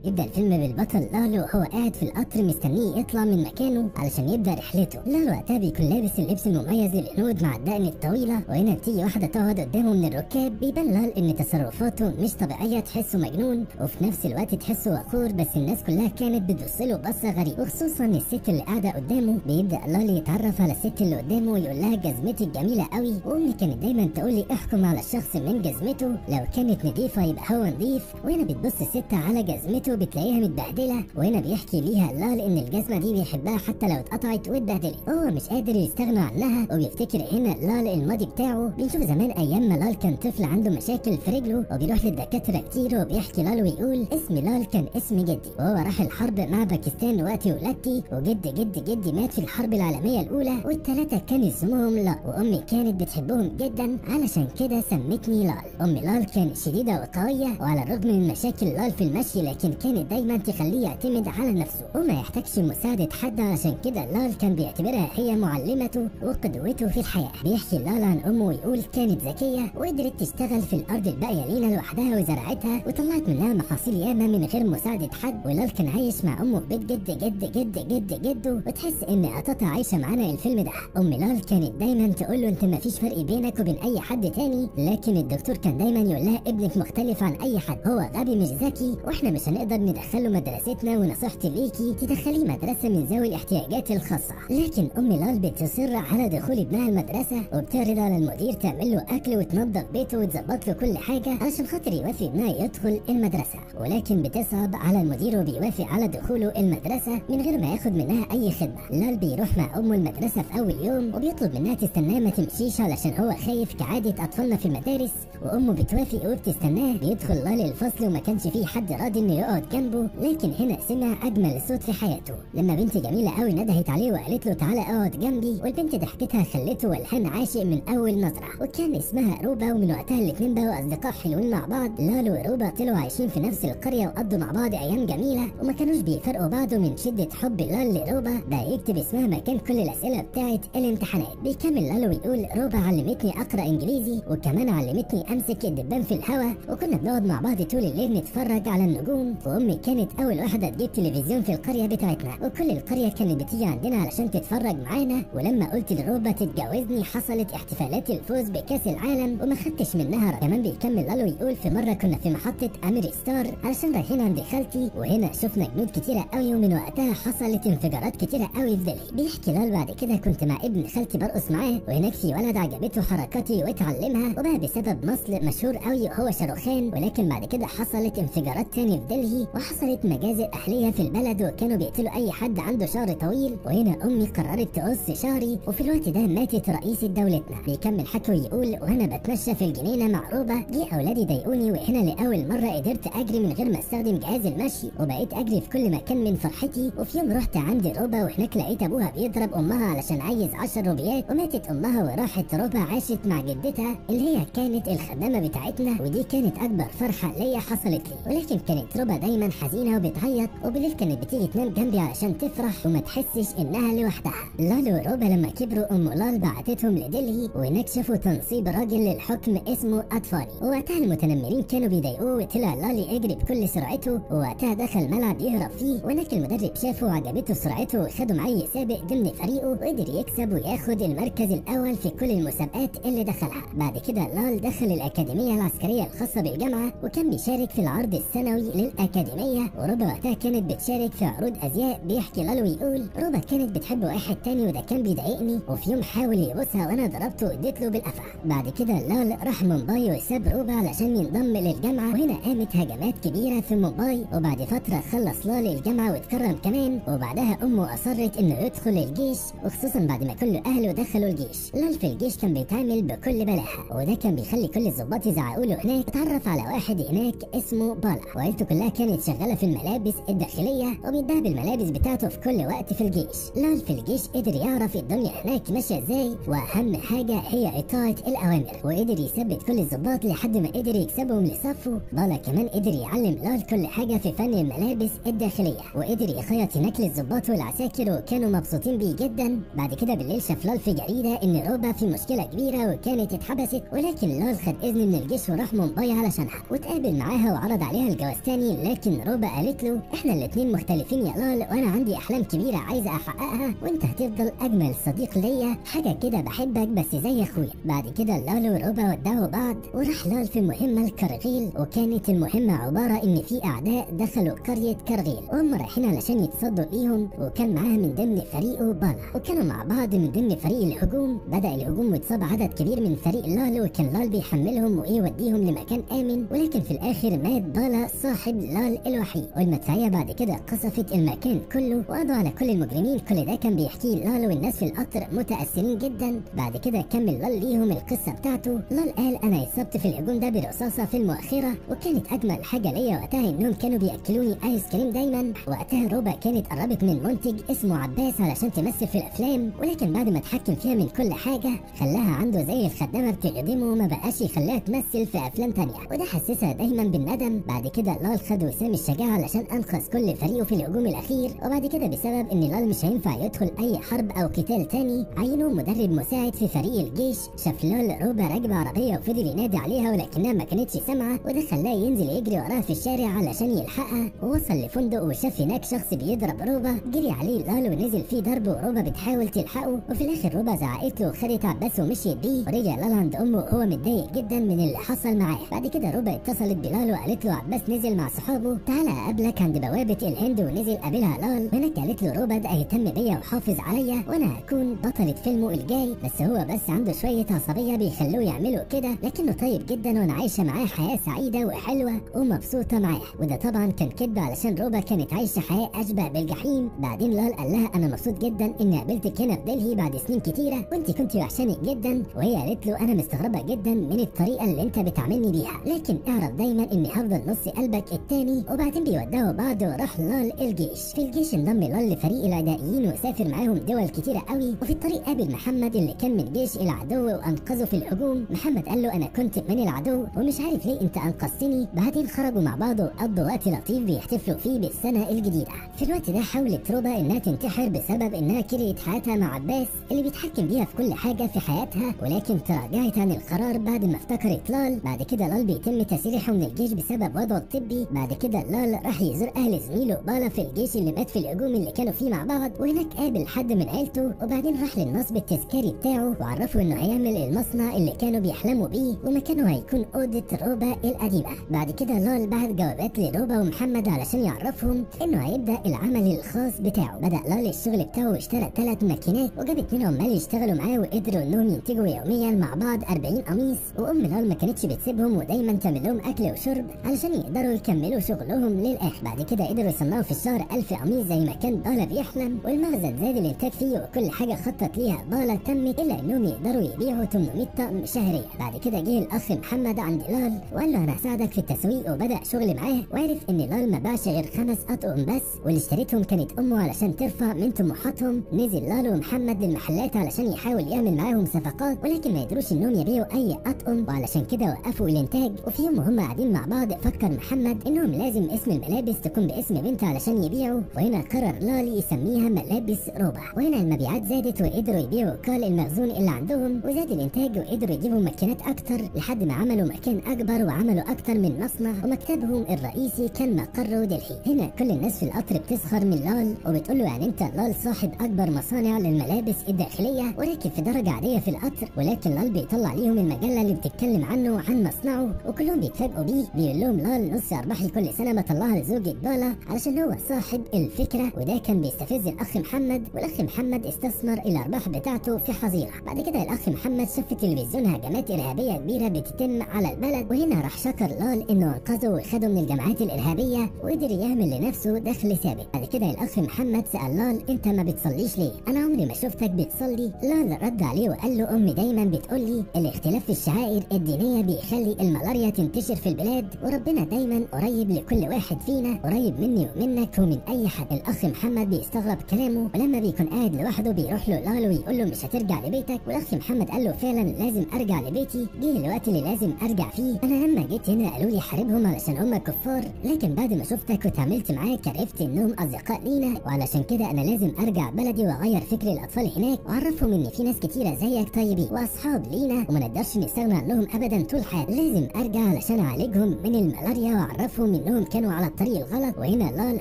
يبدأ الفيلم بالبطل لالو وهو قاعد في القطر مستنيه يطلع من مكانه علشان يبدأ رحلته. لالو وقتها بيكون لابس اللبس المميز للهنود مع الدقن الطويلة، وهنا بتيجي واحدة تقعد قدامه من الركاب. بيبان لال ان تصرفاته مش طبيعية، تحسه مجنون وفي نفس الوقت تحسه وقور، بس الناس كلها كانت بتبص له بصة غريبة، وخصوصا الست اللي قاعدة قدامه. بيبدأ لال يتعرف على الست اللي قدامه ويقول لها جزمتك جميلة قوي، وامي كانت دايما تقول لي احكم على الشخص من جزمته، لو كانت نظيفة يبقى هو نظيف. وهنا بتبص الست على جزمته بتلاقيها متبهدله، وهنا بيحكي ليها لال ان الجزمة دي بيحبها حتى لو اتقطعت واتبهدلت، هو مش قادر يستغنى عنها. وبيفتكر هنا لال الماضي بتاعه، بنشوف زمان ايام ما لال كان طفل عنده مشاكل في رجله وبيروح للدكاتره كتير، وبيحكي لال ويقول اسم لال كان اسم جدي، وهو راح الحرب مع باكستان وقت ولادتي، وجد جد جدي مات في الحرب العالمية الاولى، والثلاثة كان اسمهم لال، وامي كانت بتحبهم جدا علشان كده سمتني لال. ام لال كانت شديدة وقويه، وعلى الرغم من مشاكل لال في المشي لكن كانت دايما تخليه يعتمد على نفسه وما يحتاجش مساعدة حد، علشان كده لال كان بيعتبرها هي معلمته وقدوته في الحياة. بيحكي لال عن امه ويقول كانت ذكية وقدرت تشتغل في الارض الباقية لينا لوحدها وزرعتها وطلعت منها محاصيل ياما من غير مساعدة حد. ولال كان عايش مع امه في بيت جد جد جد جد جده، وتحس ان قطاطا عايشه معانا الفيلم ده. ام لال كانت دايما تقول له انت ما فيش فرق بينك وبين اي حد تاني، لكن الدكتور كان دايما يقول لها ابنك مختلف عن اي حد، هو غبي مش ذكي واحنا مش هنقدر ندخله مدرستنا، ونصيحتي ليكي تدخليه مدرسه من ذوي الاحتياجات الخاصة. لكن ام لال بتصر على دخول ابنها المدرسة، وبتعرض على المدير تعمل له اكل وتنظف بيته وتظبط له كل حاجة علشان خاطر يوافق ابنها يدخل المدرسة، ولكن بتصعب على المدير وبيوافق على دخوله المدرسة من غير ما ياخد منها اي خدمة. لال بيروح مع امه المدرسة في اول يوم وبيطلب منها تستناه ما تمشيش علشان هو خايف كعادة اطفالنا في المدارس، وامه بتوافق وبتستناه. بيدخل لال الفصل وما كانش فيه حد راضي انه يقعد جنبه، لكن هنا سمع اجمل صوت في حياته لما بنت جميلة قوي ندهت عليه وقالت له تعالى اقعد جنبي، والبنت ضحكتها خلته والحان عاشق من اول نظره، وكان اسمها روبا. ومن وقتها الاثنين بقوا اصدقاء حلوين مع بعض. لال وروبا طلعوا عايشين في نفس القرية وقضوا مع بعض ايام جميلة وما كانوش بيفرقوا بعض. من شده حب لال لروبا بقى يكتب اسمها مكان كل الاسئلة بتاعه الامتحانات. بيكمل لال ويقول روبا علمتني اقرا انجليزي، وكمان علمتني امسك الدبان في الهواء، وكنا بنقعد مع بعض طول الليل نتفرج على النجوم، وامي كانت اول واحدة تجيب تلفزيون في القرية بتاعتنا، وكل القرية كانت بتيجي عندنا علشان تتفرج معانا. ولما قلت لروبا تتجوزني حصلت احتفالات الفوز بكاس العالم وما خدتش منها رد. كمان بيكمل لالو يقول في مرة كنا في محطة امير ستار علشان رايحين عند خالتي، وهنا شفنا جنود كتيرة قوي، ومن وقتها حصلت انفجارات كتيرة قوي في دلهي. بيحكي لال بعد كده كنت مع ابن خالتي برقص معاه، وهناك في ولد عجبته حركاتي واتعلمها وبقى بسبب مصل مشهور قوي وهو شاروخان، ولكن بعد كده حصلت انفجارات تاني في دلهي وحصلت مجازر اهليه في البلد وكانوا بيقتلوا اي حد عنده شعر طويل، وهنا امي قررت تقص شعري، وفي الوقت ده ماتت رئيسة دولتنا. بيكمل حكي ويقول وانا بتمشى في الجنينة مع روبا جه اولادي ضايقوني، وهنا لاول مرة قدرت اجري من غير ما استخدم جهاز المشي، وبقيت اجري في كل مكان من فرحتي. وفي يوم رحت عند روبا وهناك لقيت ابوها بيضرب امها علشان عايز 10 روبيات، وماتت امها وراحت روبا عاشت مع جدتها اللي هي كانت الخدامة بتاعتنا، ودي كانت اكبر فرحه ليا حصلت لي. ولكن كانت روبا دايما حزينة وبتعيط، وبالليل كانت بتيجي تنام جنبي علشان تفرح وما تحسش انها لوحدها. لال وروبا لما كبروا ام لال بعتتهم لدلهي، وهناك شافوا تنصيب راجل للحكم اسمه اطفالي، ووقتها المتنمرين كانوا بيضايقوه، وطلع لال يجري بكل سرعته، ووقتها دخل ملعب يهرب فيه، وهناك المدرب شافه وعجبته سرعته وخده معاه يسابق ضمن فريقه، وقدر يكسب وياخد المركز الاول في كل المسابقات اللي دخلها. بعد كده لال دخل الاكاديمية العسكرية الخاصة بالجامعة، وكان بيشارك في العرض السنوي للاكاديميه، وروبا وقتها كانت بتشارك في عروض ازياء. بيحكي لال ويقول روبا كانت بتحب واحد تاني وده كان بيضايقني، وفي يوم حاول يبوسها وانا ضربته واديت له بالقفا. بعد كده لال راح مومباي وساب روبا علشان ينضم للجامعة، وهنا قامت هجمات كبيرة في مومباي، وبعد فترة خلص لال الجامعة واتكرم كمان، وبعدها امه اصرت انه يدخل الجيش، وخصوصا بعد ما كل اهله دخلوا الجيش. لال في الجيش كان بيتعامل بكل بلاهه، وده كان بيخلي كل الضباط يزعقوا له هناك. اتعرف على واحد هناك اسمه بالا، وعيلته كلها كانت شغالة في الملابس الداخلية وبيديها بالملابس بتاعته في كل وقت في الجيش. لال في الجيش قدر يعرف الدنيا هناك ماشية ازاي، واهم حاجة هي اطاعه الاوامر، وقدر يثبت كل الضباط لحد ما قدر يكسبهم لصفة. بالا كمان قدر يعلم لال كل حاجة في فن الملابس الداخلية، وقدر يخيط هناك للضباط والعساكر وكانوا مبسوطين بيه جدا. بعد كده بالليل شاف لال في جريدة ان روبا في مشكلة كبيرة وكانت اتحبست، ولكن لال خد اخد اذن من الجيش وراح مومباي علشانها وتقابل معاها وعرض عليها الجواز تاني، لكن روبا قالت له احنا الاتنين مختلفين يا لال، وانا عندي احلام كبيرة عايزه احققها، وانت هتفضل اجمل صديق ليا، حاجة كده بحبك بس زي اخويا. بعد كده لال وروبا ودعوا بعض وراح لال في مهمة لكرغيل، وكانت المهمة عبارة ان في اعداء دخلوا قرية كرغيل وهم رايحين علشان يتصدوا ليهم، وكان معاها من ضمن فريقه بالا، وكانوا مع بعض من ضمن فريق الهجوم. بدا الهجوم واتصاب عدد كبير من فريق لال، وكان لال بيحملهم ويوديهم لمكان امن، ولكن في الاخر مات بالا صاحب لال الوحيد، والمدفعيه بعد كده قصفت المكان كله وقضوا على كل المجرمين. كل ده كان بيحكيه لال والناس في القطر متاثرين جدا. بعد كده كمل لال ليهم القصة بتاعته. لال قال انا اتصبت في الهجوم ده برصاصه في المؤخرة، وكانت اجمل حاجة ليا وقتها انهم كانوا بياكلوني ايس كريم دايما. وقتها روبا كانت قربت من منتج اسمه عباس علشان تمثل في الافلام، ولكن بعد ما اتحكم فيها من كل حاجة خلاها عنده زي الخدامة بتخدمه وما بقاش يخليها تمثل في افلام تانية، وده حسسها دايما بالندم. بعد كده لال خد وسام الشجاعة علشان انقذ كل فريقه في الهجوم الاخير، وبعد كده بسبب ان لال مش هينفع يدخل اي حرب او قتال تاني عينوه مدرب مساعد في فريق الجيش. شاف لال روبا راكبه عربية وفضل ينادي عليها ولكنها ما كانتش سامعه، وده خلاه ينزل يجري وراها في الشارع علشان يلحقها. ووصل لفندق وشاف هناك شخص بيضرب روبا، جري عليه لال ونزل فيه ضرب وروبا بتحاول تلحقه، وفي الاخر روبا زعقت له وخدت عباس ومشيت بيه. ورجع لال عند امه وهو متضايق جدا من اللي حصل معاه. بعد كده روبا اتصلت بلال وقالت له عباس نزل مع صحابه، تعالى اقابلك عند بوابه الهند، ونزل قابلها لال. هناك قالت له روبا ده اهتم بيا وحافظ عليا وانا هكون بطلة فيلمه الجاي، بس هو بس عنده شوية عصبية بيخلوه يعملوا كده، لكنه طيب جدا وانا عايشه معاه حياة سعيدة وحلوه ومبسوطة معاه. وده طبعا كان كذب علشان روبا كانت عايشه حياة اشبه بالجحيم. بعدين لال قال لها انا مبسوط جدا اني قابلتك هنا في دلهي بعد سنين كتيرة، وانت كنت وحشاني جدا. وهي قالت له انا مستغربه جدا من الطريقة اللي انت بتعاملني بيها، لكن اعرف دايما اني هفضل نص قلبك التاني. وبعدين بيودعوا بعض وراح لال الجيش. في الجيش انضم لال لفريق العدائيين وسافر معاهم دول كتيرة قوي، وفي الطريق قابل محمد اللي كان من جيش العدو وانقذه في الهجوم. محمد قال له انا كنت من العدو ومش عارف ليه انت انقذتني. بعدين خرجوا مع بعض وقضوا وقت لطيف بيحتفلوا فيه بالسنة الجديدة. في الوقت ده حاولت روبا انها تنتحر بسبب انها كرهت حياتها مع عباس اللي بيتحكم بيها في كل حاجة في حياتها، ولكن تراجعت عن القرار بعد ما افتكرت لال. بعد كده لال بيتم تسريحه من الجيش بسبب وضعه الطبي. بعد كده لال راح يزور اهل زميله بالا في الجيش اللي مات في الهجوم اللي كانوا فيه مع بعض، وهناك قابل حد من عيلته. وبعدين راح للنصب التذكاري بتاعه وعرفه انه هيعمل المصنع اللي كانوا بيحلموا بيه ومكانه هيكون اوضة روبا القديمة. بعد كده لال بعت جوابات لروبا ومحمد علشان يعرفهم انه هيبدا العمل الخاص بتاعه. بدا لال الشغل بتاعه واشترى 3 ماكينات وجاب 2 عمال يشتغلوا معاه، وقدروا انهم ينتجوا يوميا مع بعض 40 قميص. وام لال ما كانتش بتسيبهم ودايما تعمل لهم اكل وشرب علشان يقدروا يكملوا شغلهم للاخر. بعد كده قدروا يصنعوا في الشهر 1000 قميص زي ما كان بالا بيحلم، والمخزن زاد الانتاج فيه وكل حاجة خطط ليها بالا تمت، الا انهم يقدروا يبيعوا 800 طقم شهريا. بعد كده جه الاخ محمد عند لال وقال له انا هساعدك في التسويق، وبدا شغل معاه. وعرف ان لال ما باعش غير 5 اطقم بس، واللي اشتريتهم كانت امه علشان ترفع من طموحاتهم. نزل لال ومحمد للمحلات علشان يحاول يعمل معاهم صفقات، ولكن ما يقدروش انهم يبيعوا اي اطقم، وعلشان كده وقفوا الانتاج. وفي يوم وهم قاعدين مع بعض فكر محمد انهم لازم اسم الملابس تكون باسم بنت علشان يبيعوا، وهنا قرر لال يسميها ملابس روبا. وهنا المبيعات زادت وقدروا يبيعوا كل المخزون اللي عندهم، وزاد الانتاج وقدروا يجيبوا ماكينات اكتر لحد ما عملوا مكان اكبر وعملوا اكتر من مصنع، ومكتبهم الرئيسي كان مقره دلهي. هنا كل الناس في القطر بتسخر من لال وبتقول له يعني انت لال صاحب اكبر مصانع للملابس الداخلية وراكب في درجه عادية في القطر، ولكن لال بيطلع ليهم المجلة اللي بتتكلم عنه عن مصنعه وكلهم بيتفاجئوا بيه. بيقول لهم لال نص ارباحي كل سنة بطلعها لزوجة بالا علشان هو صاحب الفكرة، وده كان بيستفز الاخ محمد، والاخ محمد استثمر الارباح بتاعته في حظيرة. بعد كده الاخ محمد شاف في التلفزيون هجمات ارهابية كبيرة بتتم على البلد، وهنا راح شكر لال انه انقذه وخده من الجماعات الارهابية وقدر يعمل لنفسه دخل ثابت. بعد كده الاخ محمد سال لال انت ما بتصليش ليه؟ انا عمري ما شفتك بتصلي. لال رد عليه وقال له امي دايما بتقول لي الاختلاف في الشعائر الدينية بيخلي الملاريا تنتشر في البلاد، وربنا دايما قريب لكل واحد فينا، قريب مني ومنك ومن اي حد. الاخ محمد بيستغرب كلامه، ولما بيكون قاعد لوحده بيروح له لال ويقول له مش هترجع لبيتك؟ والاخ محمد قال له فعلا لازم ارجع لبيتي، جه الوقت اللي لازم ارجع فيه. انا لما جيت هنا قالوا لي حاربهم علشان هم كفار، لكن بعد ما شفتك وتعاملت معاك عرفت انهم اصدقاء لينا، وعلشان كده انا لازم ارجع بلدي واغير فكر الاطفال هناك واعرفهم ان في ناس كتيرة زيك طيبين واصحاب لينا وما نقدرش نستغنى عنهم ابدا طول حياتي، لازم ارجع علشان اعالجهم من الملاريا واعرفهم انهم كانوا على الطريق الغلط. وهنا لال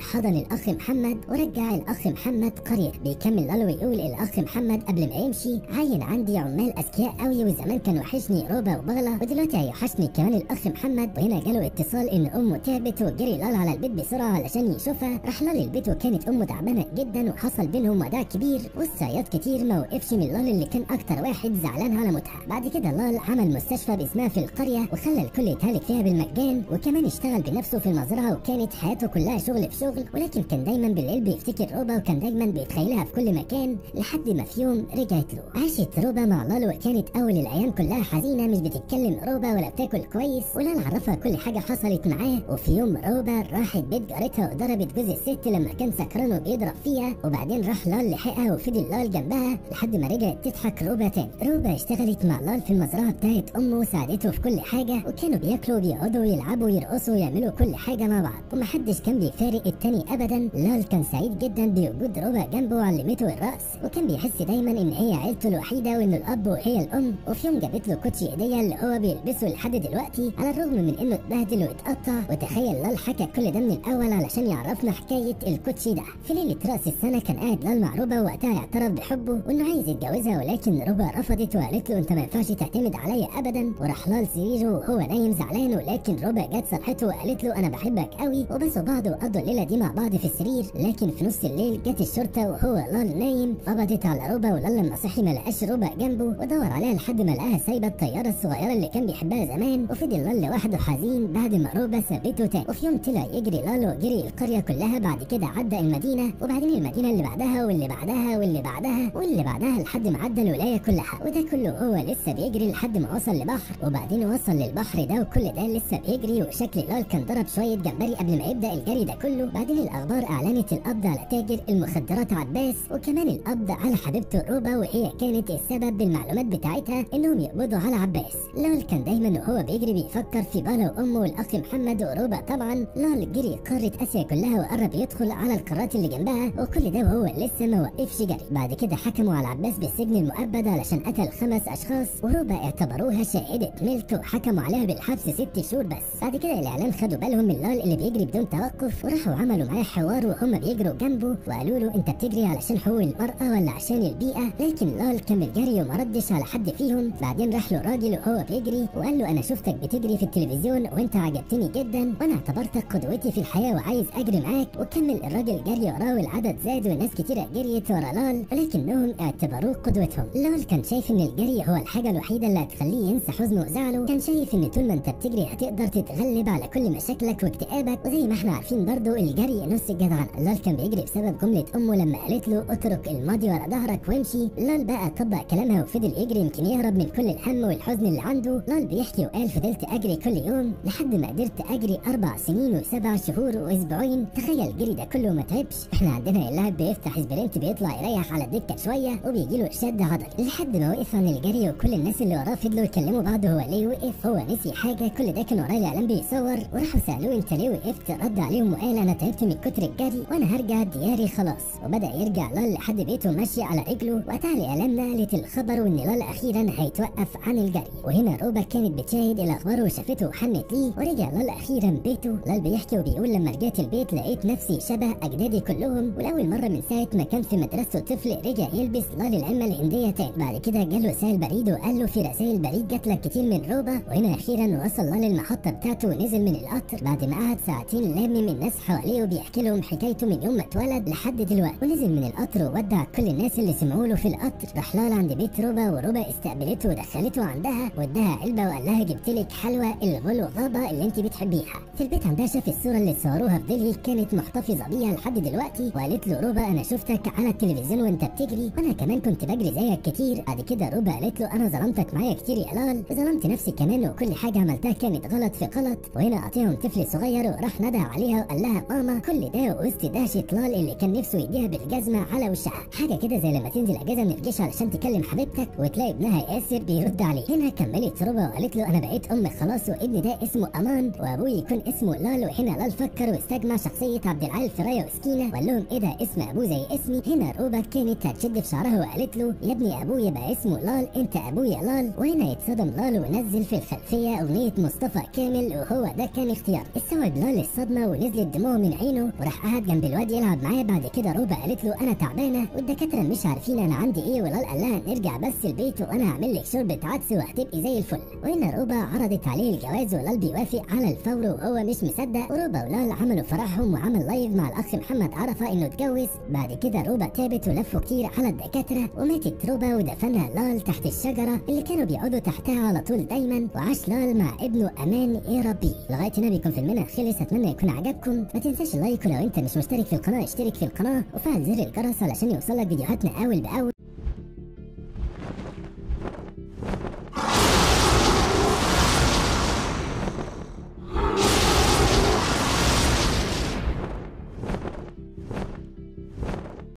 حضن الاخ محمد ورجع الاخ محمد قرية. بيكمل لال ويقول الاخ محمد قبل ما يمشي عين عندي عمال اذكياء قوي، وزمان كان وحشني روبا وبغلة ودلوقتي هيوحشني كمان الاخ محمد. وهنا جاله اتصال ان امه تعبت وجري لال على البيت بسرعة علشان يشوفها. راح لال البيت وكانت امه تعبانة جدا، وحصل بينهم وداع كبير والصياد كتير ما وقفش من لال اللي كان اكتر واحد زعلان على موتها. بعد كده لال عمل مستشفى باسمها في القرية وخلى الكل يتهلك فيها بالمجان، وكمان اشتغل بنفسه في المزرعة، وكانت حياته كلها شغل في شغل، ولكن كان دايما بالليل بيفتكر روبا وكان دايما بيتخيلها في كل مكان لحد ما في يوم رجعت له. عاشت روبا مع لال وكانت اول الايام كلها حزينة، مش بتتكلم روبا ولا بتاكل كويس، ولال عرفها كل حاجة حصلت معاه. وفي يوم روبا راحت بيت جارتها وضربت جوز الست لما كان سكران وبيضرب فيها، وبعدين راح لال لحقها وفضل لال جنبها لحد ما رجعت تضحك روبا تاني. روبا اشتغلت مع لال في المزرعة بتاعت امه وساعدته في كل حاجة، وكانوا بياكلوا وبيقعدوا ويلعبوا ويرقصوا ويعملوا كل حاجة مع بعض، ومحدش كان بيفارق التاني ابدا. لال كان سعيد جدا بوجود روبا جنبه وعلمته الرقص، وكان بيحس دايما ان هي عيلته الوحيدة وان الاب وهي الام. وفي يوم جابت له كوتشي هديه اللي هو بيلبسه لحد دلوقتي على الرغم من انه اتبهدل واتقطع. وتخيل لال حكى كل ده من الاول علشان يعرفنا حكاية الكوتشي ده. في ليلة راس السنة كان قاعد لال مع روبا، وقتها اعترف بحبه وانه عايز يتجوزها، ولكن روبا رفضت وقالت له انت ما ينفعش تعتمد عليا ابدا. وراح لال سريره وهو نايم زعلان، ولكن روبا جت صالحته وقالت له انا بحبك قوي، وبسوا بعض وقضوا الليلة دي مع بعض في السرير. لكن في نص الليل جت الشرطة وهو لال نايم، قبضت على روبا، ولال لما صحي ما لقاش روبا جنبه ودور عليها لحد ما لقاها سايبه الطيارة الصغيرة اللي كان بيحبها زمان. وفضل لال لوحده حزين بعد ما روبا سابته تاني. وفي يوم طلع يجري لال وجري القرية كلها، بعد كده عدى المدينة وبعدين المدينة اللي بعدها واللي بعدها واللي بعدها واللي بعدها لحد ما عدى الولاية كلها، وده كله هو لسه بيجري لحد ما وصل لبحر. وبعدين وصل للبحر ده وكل ده لسه بيجري، وشكل لال كان ضرب شوية جمبري قبل ما يبدا الجري ده كله. بعدين الاخبار اعلنت القبض على تاجر المخدرات عباس، وكمان القبض على حبيبته روبا، وهي كانت السبب بالمعلومات بتاعتها انهم يقبضوا على عباس. لال كان دايما وهو بيجري بيفكر في بالا وامه والاخ محمد وروبا. طبعا لال جري قارة اسيا كلها وقرب يدخل على القارات اللي جنبها، وكل ده وهو لسه ما وقفش جري. بعد كده حكموا على عباس بالسجن المؤبد علشان قتل 5 اشخاص، وروبا اعتبروها شاهده ملك وحكموا عليها بالحبس 6 شهور بس. بعد كده الاعلام خدوا بالهم من لال اللي بيجري بدون توقف، وراحوا عملوا معاه حوار وهم بيجروا جنبه وقالوا له انت بتجري علشان حقوق المرأة ولا عشان البيئة؟ لكن لال كمل جري وما ردش على حد فيهم. بعدين راح له راجل وهو بيجري وقال له انا شفتك بتجري في التلفزيون وانت عجبتني جدا، وانا اعتبرتك قدوتي في الحياة وعايز اجري معاك. وكمل الراجل جري وراه والعدد زاد والناس كتيرة جريت ورا لال، ولكنهم اعتبروه قدوتهم. لال كان شايف ان الجري هو الحاجة الوحيدة اللي هتخليه ينسى حزنه وزعله، كان شايف ان طول ما انت بتجري هتقدر تتغلب على كل مشاكلك واكتئابك، وزي ما احنا عارفين برضو الجري نص الجدعنة. لال كان بيجري بسبب جملة امه لما قالت له اترك الماضي ورا ظهرك وامشي. لال بقى طبق كلامها وفضل يجري يمكن يهرب من كل الهم والحزن اللي عنده. لال بيحكي وقال فضلت اجري كل يوم لحد ما قدرت اجري 4 سنين و7 شهور واسبوعين. تخيل الجري ده كله ما تعبش. احنا عندنا اللاعب بيفتح sprint بيطلع يريح على الدكة شوية وبيجي له شد عضلي لحد ما وقف عن الجري، وكل الناس اللي وراه فضلوا يكلموا بعض هو ليه وقف، هو نسي حاجة، كل ده كان وراه الاعلام بيصور. وراحوا سالوه انت ليه وقفت؟ رد عليهم وقال انا تعبت من كتر الجري وانا هرجع دياري خلاص. وبدا يرجع لال لحد بيته ماشي على رجله. وقتها الاعلام نقلت الخبر وان لال اخيرا هيتوقف عن الجري. وهنا روبا كانت بتشاهد الاخبار وشافته وحنت ليه، ورجع لال اخيرا بيته. لال بيحكي وبيقول لما رجعت البيت لقيت نفسي شبه اجدادي كلهم، ولاول مرة من ساعة ما كان في مدرسته طفل رجع يلبس لال العمه الهندية تاني. بعد كده جاله رسائل بريد وقال له في رسائل بريد جات لك كتير من روبا. وهنا اخيرا وصل لال المحطة بتاعته ونزل من القطر بعد ما قعد ساعتين لامم الناس حواليه وبيحكي لهم حكايته من يوم ما اتولد لحد دلوقتي. ونزل من القطر وودع كل الناس اللي سمعوا له في القطر. راح لال عند بيت روبا، وروبا استقبلته ودخلته عندها واداها علبة وقال لها جبت لك حلوى الغلو غابه اللي انت بتحبيها. في البيت عندها شاف الصورة اللي صوروها في دلهي كانت محتفظة بيها لحد دلوقتي، وقالت له روبا انا شفتك على التلفزيون وانت بتجري، وانا كمان كنت بجري زيك كتير. بعد كده روبا قالت له انا ظلمتك معايا كتير يا لال، وظلمت نفسي كمان، وكل حاجة عملتها كانت غلط في غلط. وهنا اعطيهم طفل صغير وراح ندى عليها وقال لها ماما. كل ده وسط دهشة لال اللي كان نفسه يديها بالجزمه على وشها، حاجة كده زي لما تنزل اجازه من الجيش علشان تكلم حبيبتك وتلاقي ابنها ياسر بيرد عليه. هنا كملت روبا وقالت له انا بقيت ام خلاص، وابني ده اسمه امان وابوه يكون اسمه لال. وهنا لال فكر واستجمع شخصية عبد العال في رايه وسكينة وقال لهم ايه ده اسم ابوه زي اسمي. هنا روبا كانت هتشد في شعرها وقالت له يا ابني ابويا بقى اسمه لال، انت ابويا لال. وهنا يتصرف اتصدم لال ونزل في الخلفية اغنية مصطفى كامل، وهو ده كان اختيار. استوعب لال الصدمة ونزلت دموعه من عينه وراح قعد جنب الواد يلعب معاه. بعد كده روبا قالت له انا تعبانة والدكاتره مش عارفين انا عندي ايه، ولال قال لها نرجع بس البيت وانا هعمل لك شوربة عدس وهتبقي زي الفل. وهنا روبا عرضت عليه الجواز ولال بيوافق على الفور وهو مش مصدق. وروبا ولال عملوا فرحهم وعمل live مع الاخ محمد عرفه انه اتجوز. بعد كده روبا تابت ولفوا كتير على الدكاترة وماتت روبا ودفنها لال تحت الشجرة اللي كانوا بيقعدوا تحتها على طول دايما، وعاش لال مع ابنه امان يربيه. لغاية هنا بيكون فيلمنا خلص، اتمنى يكون عجبكم. ما تنساش ال like، ولو انت مش مشترك في القناة اشترك في القناة وفعل زر الجرس علشان يوصلك فيديوهاتنا اول باول.